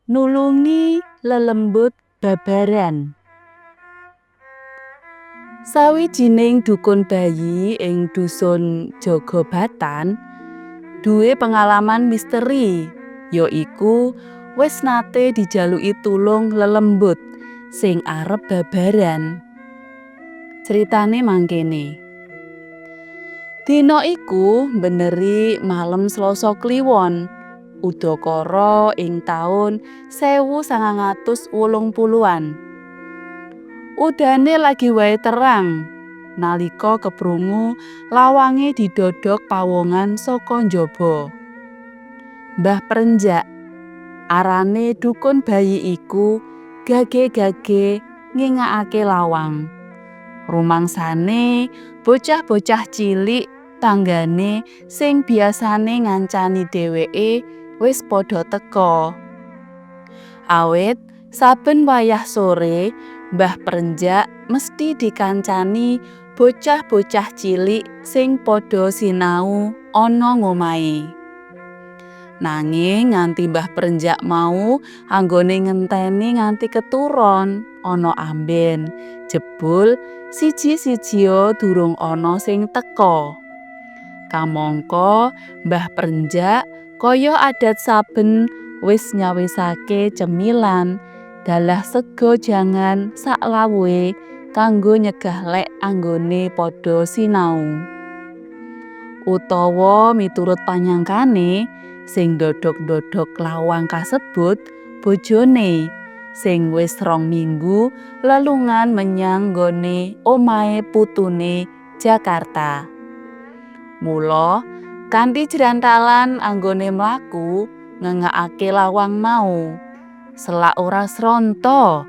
Nulungi lelembut babaran. Sawijining dukun bayi ing dusun Jogobatan duwe pengalaman misteri, yaiku wis nate dijaluki tulung lelembut sing arep babaran. Critane mangkene. Dina iku mbeneri malem Selasa Kliwon, udakara ing taun 1980-an. Udane lagi wae terang nalika keprungu lawange didodok pawongan saka njaba. Mbah Prenjak, arane dukun bayi iku, gage-gage ngengakake lawang. Rumangsane bocah-bocah cilik tanggane sing biasane ngancani dheweke wis padha teka. Awit saben wayah sore Mbah Prenjak mesthi dikancani bocah-bocah cilik sing padha sinau ana ngomahe. Nanging nganti Mbah Prenjak mau anggone ngenteni nganti keturon ana amben, jebul siji-sijia durung ana sing teka. Kamangka Mbah Prenjak kaya adat saben wis nyawisake cemilan dalah sega jangan saklawuhe kanggo nyegah lek anggone padha sinau. Utawa miturut panyangkane sing ndodhok-ndodhok lawang kasebut bojone sing wis 2 minggu lelungan menyang nggone omahe putune Jakarta. Mula kanthi jrantalan anggone mlaku ngengakake lawang mau. Selak ora sronta,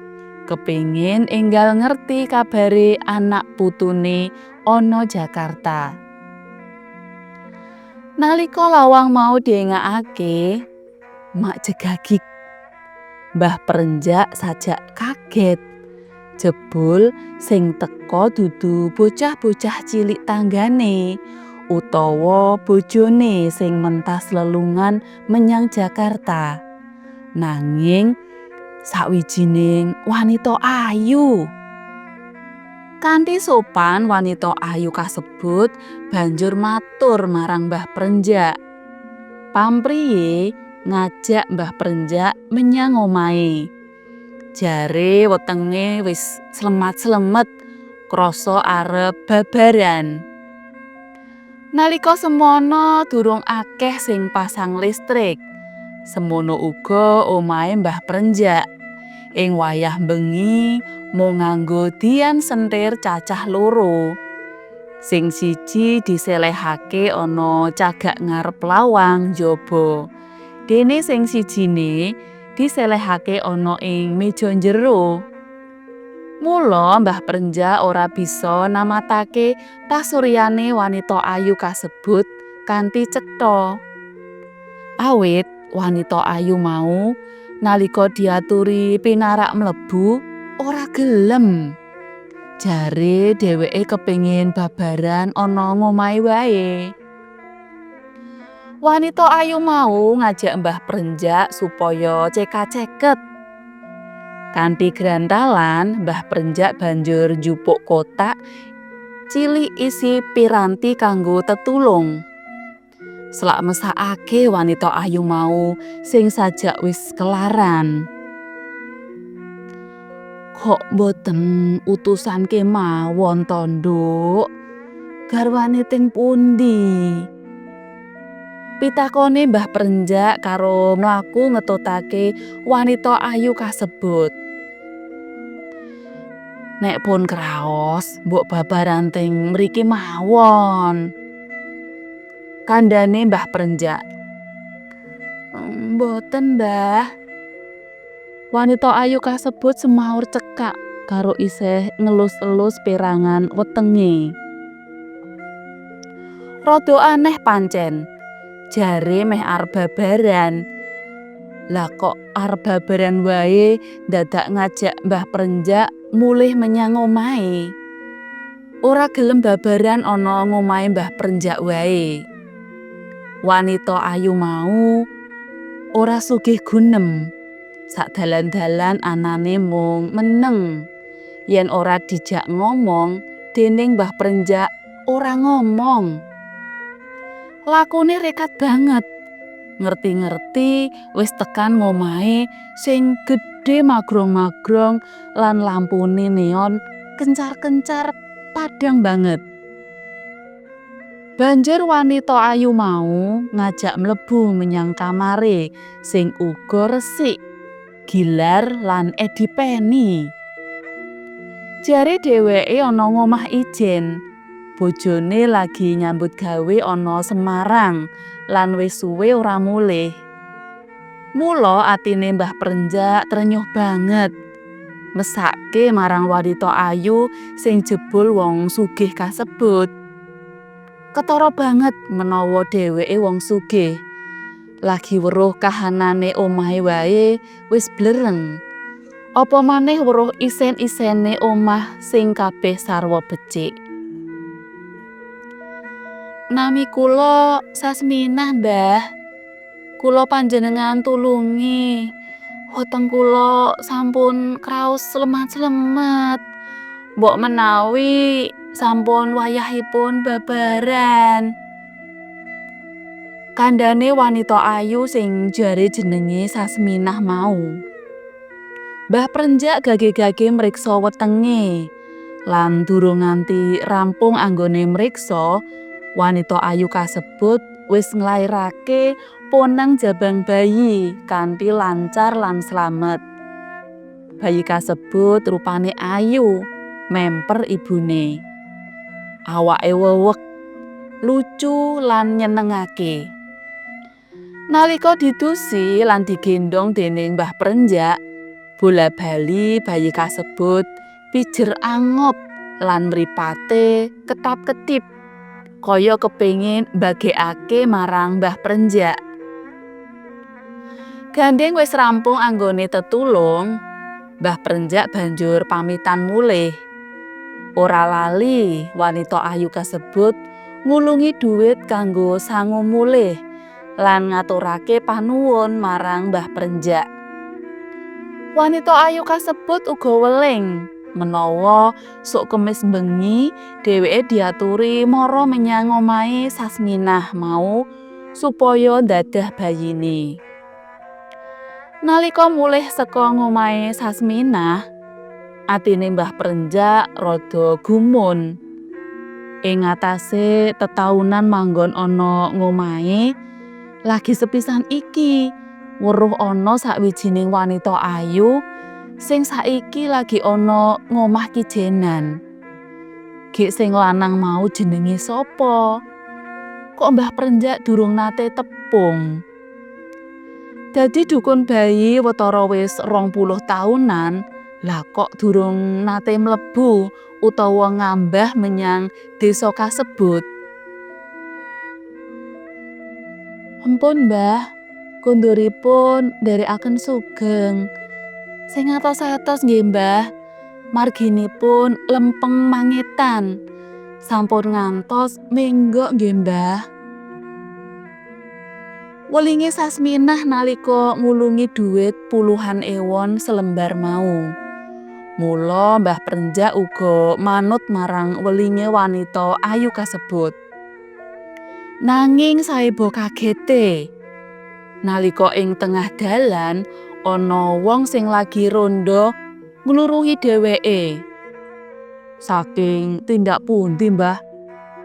kepingin enggal ngerti kabare anak putune ana Jakarta. Nalika lawang mau diengakake, mak jegagik. Mbah Prenjak sajak kaget. Jebul sing teka dudu bocah-bocah cilik tanggane utawa bojone sing mentas lelungan menyang Jakarta. Nanging sawijining wanita ayu. Kanthi sopan wanita ayu kasebut banjur matur marang Mbah Prenjak. Pamrihe ngajak Mbah Prenjak menyang omahe. Jare wetenge wis slemat-slemet krasa arep babaran. Nalika semono durung akeh sing pasang listrik. Semono uga omahe Mbah Prenjak. Ing wayah bengi mung nganggo dian sentir cacah loro. Sing siji diselehake ana cagak ngarep lawang njaba. Dene sing sijine diselehake ana ing meja njero. Mula Mbah Prenjak ora bisa namatake pasuryane wanita ayu kasebut kanthi cetha. Awit wanita ayu mau nalika diaturi pinarak mlebu ora gelem. Jare dheweke kepingin babaran ana ngomahe wae. Wanita ayu mau ngajak Mbah Prenjak supaya cekak-ceket. Kanthi grantalan Mbah Prenjak banjur njupuk kotak cilik isi piranti kanggo tetulung. Selak mesakake wanita ayu mau sing sajak wis kelaran. Kok mboten utusan kemawon to, Nduk? Garwane teng pundi? Pitakone Mbah Prenjak karo mlaku ngetutake wanita ayu kasebut. Nek pun kraos, mbok babaran teng mriki mawon. Kandhane Mbah Prenjak. Mboten, Mbah. Wanita ayu kasebut semaur cekak karo isih ngelus-elus perangan wetenge. Rada aneh pancen. Jare meh arep babaran. Lah kok arep babaran wae dadak ngajak Mbah Prenjak mulih menyang omahe. Ora gelem babaran ana ngomahe Mbah Prenjak wae. Wanita ayu mau ora sugih gunem. Sak dalan-dalan anane mung meneng. Yen ora dijak ngomong dening Mbah Prenjak ora ngomong. Lakune rekat banget. Ngerti-ngerti wis tekan ngomahe sing gedhe magrong-magrong lan lampune neon kencar-kencar padhang banget. Banjur wanita ayu mau ngajak mlebu menyang kamare sing uga resik, gilar lan edi peni. Jare dheweke ana ngomah ijen. Bojone lagi nyambut gawe ana Semarang lan wis suwe ora mulih. Mula atine Mbah Prenjak trenyuh banget. Mesake marang wanita ayu sing jebul wong sugih kasebut. Ketara banget menawa dheweke wong sugih. Lagi weruh kahanane omahe wae wis blereng. Apa maneh weruh isen-isene omah sing kabeh sarwa becik. Nami kula Sasminah, Mbah. Kula panjenengan tulungi. Weteng kula sampun kraos slemat-slemet. Mbok menawi sampun wayahipun babaran. Kandhane wanita ayu sing jare jenenge Sasminah mau. Mbah Prenjak gage-gage mriksa wetenge. Lan durung nganti rampung anggone mriksa, wanita ayu kasebut wis nglairake ponang jabang bayi kanthi lancar lan slamet. Bayi kasebut rupane ayu, memper ibune. Awake wewek, lucu lan nyenengake. Nalika didusi lan digendong dening Mbah Prenjak, bola-bali bayi kasebut pijer angop lan mripate ketap-ketip kaya kepengin mbagekake marang Mbah Prenjak. Gandeng wis rampung anggone tetulung, Mbah Prenjak banjur pamitan mulih. Ora lali wanita ayu kasebut ngulungi dhuwit kanggo sangu mulih lan ngaturake panuwun marang Mbah Prenjak. Wanita ayu kasebut uga weling menawa sok Kemis bengi dheweke diaturi mara menyang omahe Sasminah mau supaya ndadah bayine. Nalika mulih saka ngomahe Sasminah, atine Mbah Prenjak rada gumun. Ing ngatasé tetaunan manggon ana ngomahe, lagi sepisan iki weruh ana sawijining wanita ayu sing saiki lagi ana ngomah kijenan. Gek sing lanang mau jenenge sapa? Kok Mbah Prenjak durung nate tepung? Dadi dukun bayi watara wis 20 taunan, lah kok durung nate mlebu utawa ngambah menyang desa kasebut. Empun, Mbah, konduripun nderekaken sugeng. Sing atos-atos nggih, Mbah. Marginipun lempeng mangetan. Sampun ngantos menggok nggih, Mbah. Welinge Sasminah nalika ngulungi dhuwit puluhan ewon selembar mau. Mula Mbah Prenjak uga manut marang welinge wanita ayu kasebut. Nanging saeba kagete nalika ing tengah dalan ana wong sing lagi rondo ngluruhi dheweke. Saking tindak pundi, Mbah?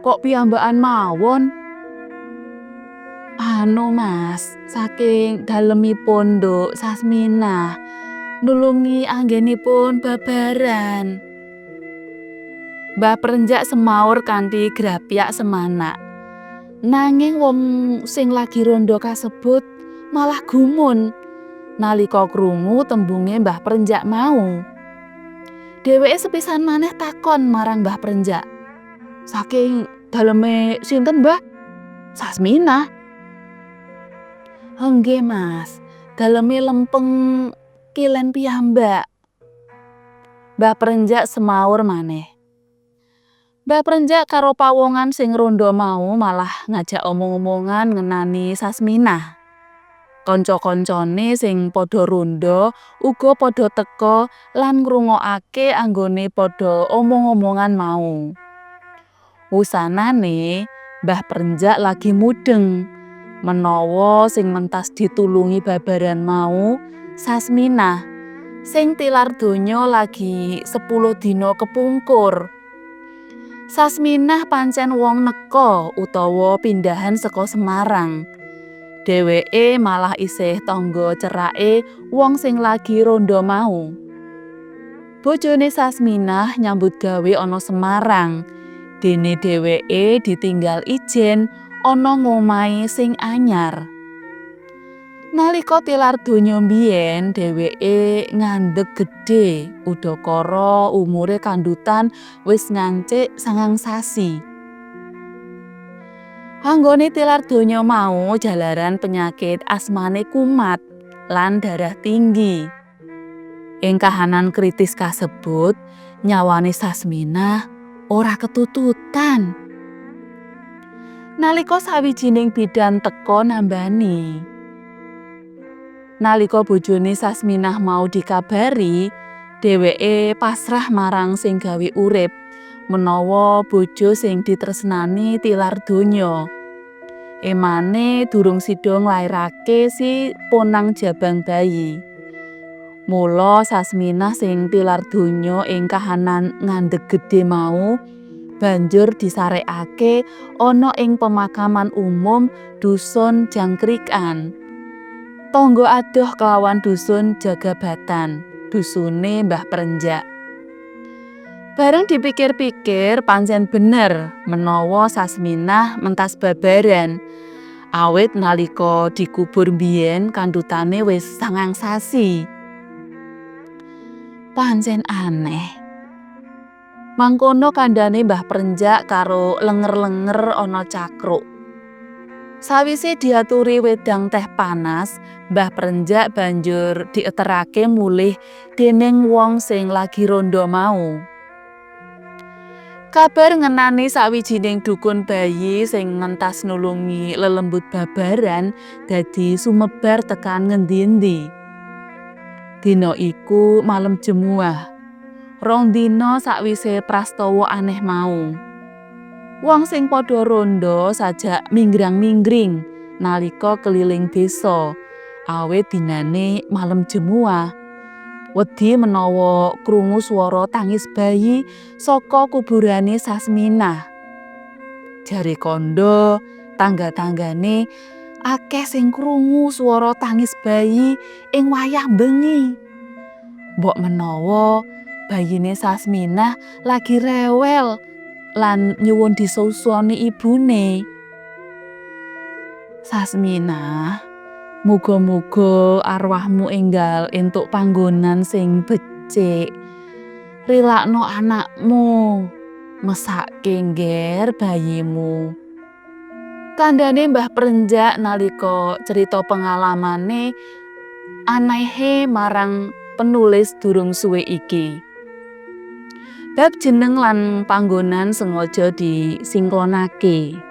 Kok piyambakan mawon? Anu, Mas, saking dalemipun Nduk Sasminah nulungi anggenipun babaran. Mbah Prenjak semaur kanthi grapyak semanak. Nanging wong sing lagi rondo kasebut malah gumun nalika krungu tembunge Mbah Prenjak mau. Dheweke sepisan maneh takon marang Mbah Prenjak. Saking daleme sinten, Mbah? Sasminah. Enggih, Mas, daleme lempeng kilen piyambak. Mbah Prenjak semaur maneh. Mbah Prenjak karo pawongan sing rondo mau malah ngajak omong-omongan ngenani Sasminah. Kanca-kancane sing padha rondha uga padha teka lan ngrungokake anggone padha omong-omongan mau. Wusanane Mbah Prenjak lagi mudeng menawa sing mentas ditulungi babaran mau Sasminah sing tilar donya lagi 10 dina kepungkur. Sasminah pancen wong neka utawa pindahan saka Semarang. Dheweke malah isih tangga cerake wong sing lagi rondha mau. Bojone Sasminah nyambut gawe ana Semarang. Dene dheweke ditinggal ijen ana ngomahe sing anyar. Nalika tilar donya mbiyen dheweke ngandhek gedhe udakara umure kandhutan wis ngancik 9 sasi. Anggone tilar donya mau jalaran penyakit asmane kumat lan darah tinggi. Ing kahanan kritis kasebut, nyawane Sasminah ora ketututan. Nalika sawijining bidan teka nambani. Nalika bojone Sasminah mau dikabari, dheweke pasrah marang sing gawe urip menawa bojo sing ditresnani tilar donya. Emane durung sida nglairake si ponang jabang bayi. Mula Sasminah sing tilar donya ing kahanan ngandhek gedhe mau banjur disarekake ana ing pemakaman umum Dusun Jangkrikan. Tangga adoh kelawan Dusun Jagabatan, dusune Mbah Prenjak. Bareng dipikir-pikir pancen bener menawa Sasminah mentas babaran. Awit nalika dikubur mbiyen kandhutane wis 9 sasi. Pancen aneh. Mangkono kandhane Mbah Prenjak karo lenger-lenger ana cakruk. Sawise diaturi wedang teh panas, Mbah Prenjak banjur dieterake mulih dening wong sing lagi rondha mau. Kabar ngenani sawijining dukun bayi sing mentas nulungi lelembut babaran dadi sumebar tekan ngendi-endi. Dina iku malem Jemuah. 2 dina sakwise prastawa aneh mau. Wong sing padha rondha sajak minggrang-minggring nalika keliling desa, awit dinane malem Jemuah. Wedi menawa krungu swara tangis bayi saka kuburane Sasminah. Jare kandha tangga-tanggane akeh sing krungu swara tangis bayi ing wayah bengi. Mbok menawa bayine Sasminah lagi rewel lan nyuwun disusoni ibune. Sasminah, muga-muga arwahmu enggal entuk panggonan sing becik. Rilakno anakmu, mesake ngger bayimu. Kandhane Mbah Prenjak nalika crita pengalamane anehe marang penulis durung suwe iki. Bab jeneng lan panggonan sengaja disingklonake.